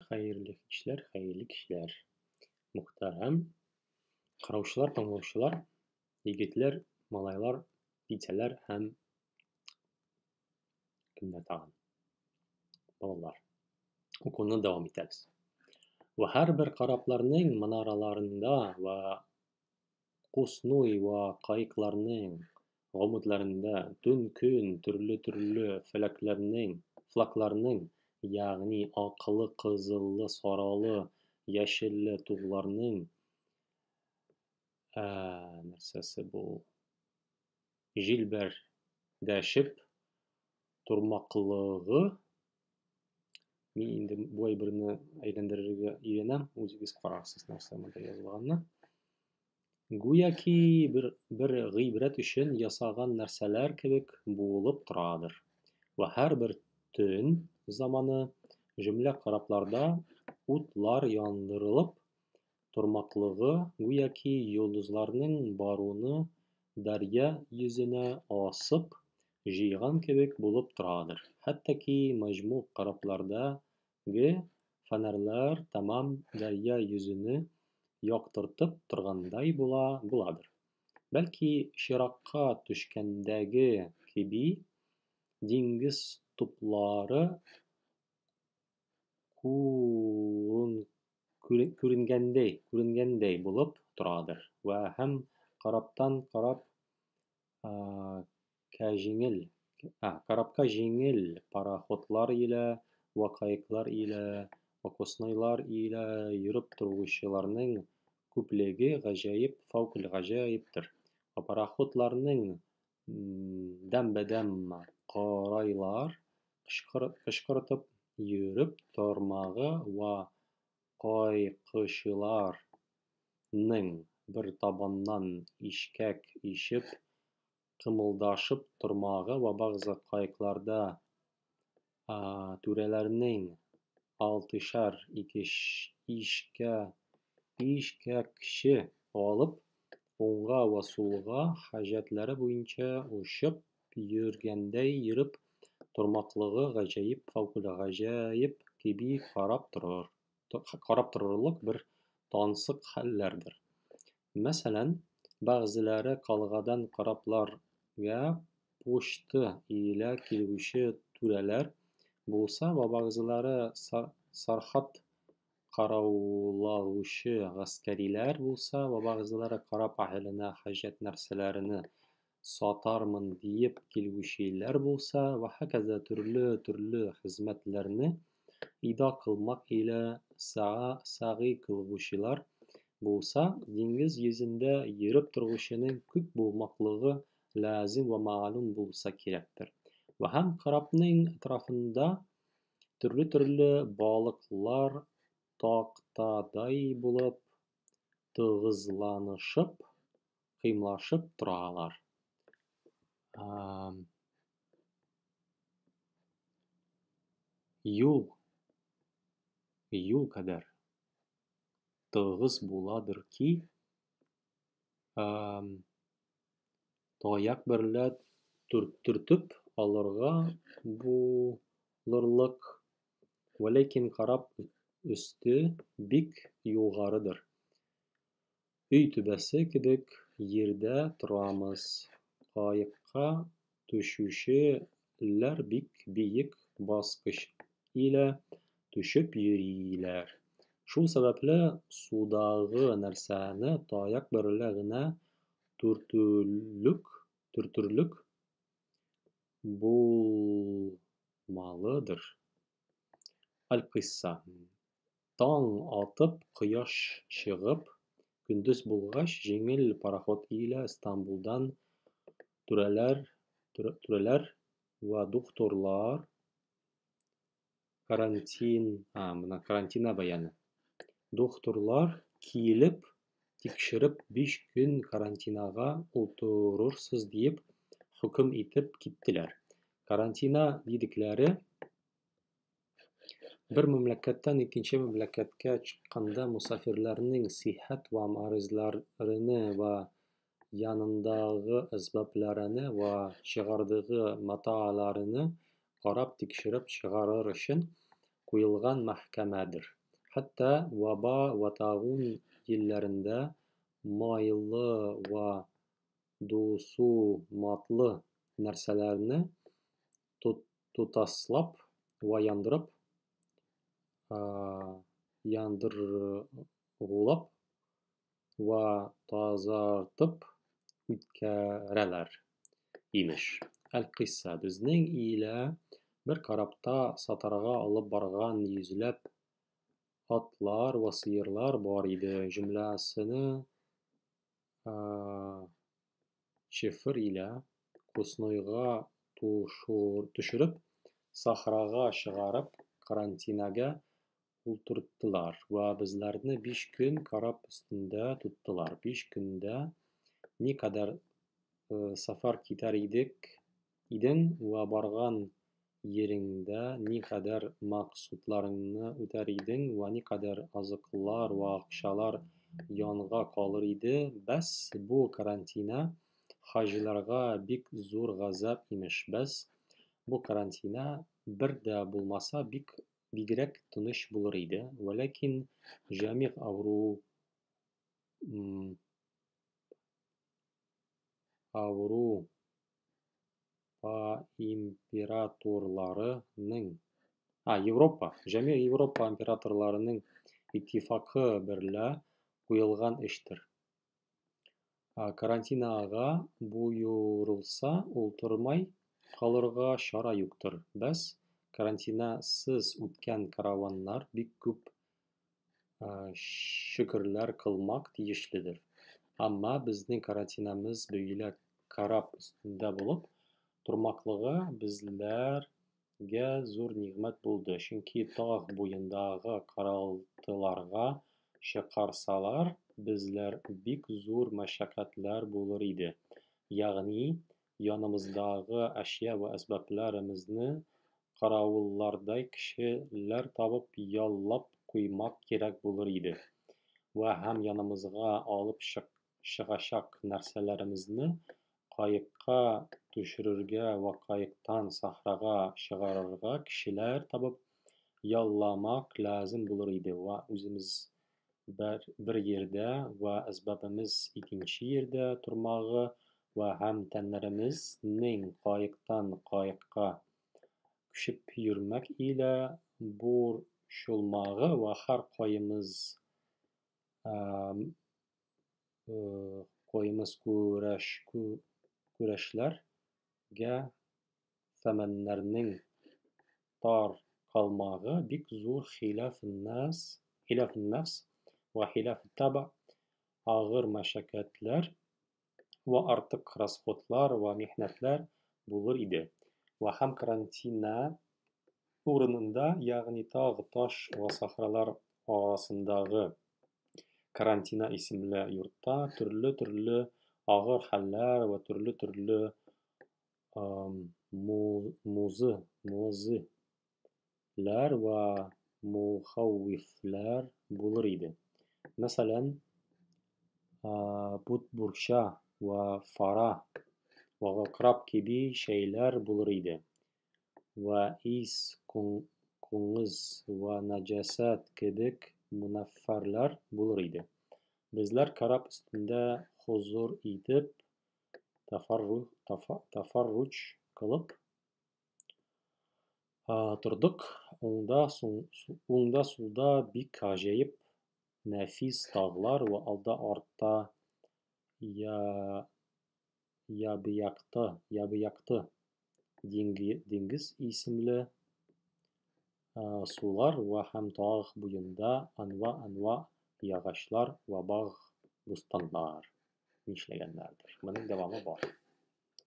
Хәерле кичләр, хәерле кичләр. Мөхтәрәм караучылар, тыңлаучылар, егетләр, малайлар, пиццәләр һәм кемнәр тагын? Балалар. Укуны дәвам итәбез. Вә һәрбер корабларның манараларында вә куснуй вә каекларның гомудларында төн-көн төрле-төрле флакларның, ягъни аклы, кызыллы, сарылы, яшелле тугларның нәрсәсе бу? Җилбердәшеп тормаклыгы. Мин инде бу әйберне әйләндерергә өйрәнәм, үзегез карарсыз нәрсә монда язылганны. Гүяки бер гыйбрәт өчен ясаган нәрсәләр кебек булып торадыр. Вә һәрбер төн заманы җөмлә корабларда утлар яндырылып тормаклыгы гүяки йолдызларның баруны дәрья йөзенә асып җыйган кебек булып торадыр. Хәтта ки мәҗмуг кораблардагы фонарьлар тәмам дәрья йөзене яктыртып торгандай буладыр. Бәлки чиракка төшкәндәге кеби диңгез туплары күренгәндәй булып торадыр. Вә һәм корабтан корабка җиңел пароходлар илә вә каеклар илә вә коснойлар илә йөреп торучыларның күплеге гаҗәеп фәүкыль-гаҗәептер. Вә пароходларның дәмбәдәм кырайлар кычкыртып йөреп тормагы вә каекчыларның бер табаннан ишкәк ишеп кыймылдашып тормагы вә бәгъзе каекларда түрәләрнең алтышар ишкәкче алып, уңга вә сулга хаҗәтләре буенча очып йөргәндәй йөреп тормаклыгы гаҗәеп фәүкыль-гаҗәеп кеби карап торырлык бер тансык хәлләрдер. Мәсәлән, бәгъзеләре калгадан корабларга почта илә килгүче түрәләр булса вә бәгъзеләре сәрхәд каравыллагучы гаскәриләр булса вә бәгъзеләре кораб әһеленә хаҗәт нәрсәләрене сатармын диеп килгүчеләр булса вә һәкәза төрле-төрле хезмәтләрне ида кылмак илә сәгъи кылгучылар булса, диңгез йөзендә йөреп торгучының күп булмаклыгы лязем вә мәгълүм булса кирәктер. Вә һәм корабның әтрафында төрле-төрле балыклар тактадай булып тыгызланышып, кыймылдашып торалар. Юл кадәр тыгыз буладыр ки, таяк берлә төртеп алырга булырлык, вәләкин кораб өсте бик югарыдыр. Өй түбәсе кебек йирдә торамыз. Каекка төшүчеләр бик биек баскыч илә төшеп йөриләр. Шул сәбәпле судагы нәрсәне таяк берлә генә төртерлек булмалыдыр. Әлкыйсса, таң атып, кояш чыгып, көндез булгач, җиңел пароход илә Истанбулдан түрәләр вә духтурлар карантина бәяне. Духтурлар килеп, тикшереп, 5 көн карантинага утырырсыз диеп хөкем итеп киттеләр. Карантина дидекләре бер мәмләкәттән икенче мәмләкәткә чыкканда мөсафирләрнең сихәт вә мәрызларены вә янындагы әсбабларены вә чыгардыгы мәтааларены карап-тикшереп чыгарыр өчен куелган мәхкәмәдер. Хәтта ваба вә тагун елларында майлы вә дусуматлы нәрсәләрне тутаслап вә яндырып, яндыргулап вә тазартып үткәрәләр, имеш. Әлкыйсса, безнең илә бер корабта сатарга алып барган йөзләп атлар вә сыерлар бар иде. Җөмләсене шифер илә Куснойга төшереп, сахрага чыгарып, карантинага утырттылар вә безләрне 5 көн кораб өстендә тоттылар. 5 көндә никадәр сәфәр китәр идең вә барган йиреңдә никадәр максудларыңны үтәр идең вә никадәр азыклар вә акчалар янга калыр иде. Бәс, бу карантина хаҗиларга бик зур газап имеш. Бәс, бу карантина бер дә булмаса, бигрәк тыныч булыр иде. Вәләкин җәмигъ Европа императорларының иттифакы берлә куелган эштер. Карантинага боерылса, утырмый калырга чара юктыр. Бәс, карантинасыз үткән кәрваннар бик күп шөкерләр кылмак тиешледер. Әмма безнең карантинамыз бөйлә кораб өстендә булып тормаклыгы безләргә зур нигъмәт булды, чөнки таг буендагы каралтыларга чыгарсалар, безләр бик зур мәшәкатьләр булыр иде, ягъни янымыздагы әшья вә әсбабларымызны каравыллардай кешеләр табып яллап куймак кирәк булыр иде вә һәм янымызга алып чыгачак нәрсәләремезне каекка төшерергә вә каектан сахрага чыгарырга кешеләр табып ялламак лязем булыр иде вә үземез бер йирдә вә әсбабымыз икенче йирдә тормагы вә һәм тәннәремезнең каектан каекка күчеп йөрмәк илә борчылмагы вә һәр кайымыз көрәшләргә сәмәннәрнең таркалмагы бик зур хилафен-нәфс вә хилафет-таб агыр мәшәкатьләр вә артык расходлар вә михнәтләр булыр иде. Вә һәм карантина урынында, ягъни таг-таш вә сахралар арасындагы карантина исемле йортта төрле-төрле агыр хәлләр вә төрле-төрле музыйлар вә мөхәввифләр булыр иде. Мәсәлән, бутбурча вә фара вә гакраб кеби шәйләр булыр иде. Вә ис, коңгыз вә нәҗасәт кебек мөнәффәрләр булыр иде. Безләр кораб өстендә хозур итеп, тәфәрруҗ кылып тордык. Уңда-сулда бик гаҗәеп нәфис таглар вә алда-артта ябы-якты диңгез исемле сулар вә һәм таг буенда әнва-әнва агачлар вә баг-бустаннар. Нишләгәннәрдер. Моның дәвамы бар.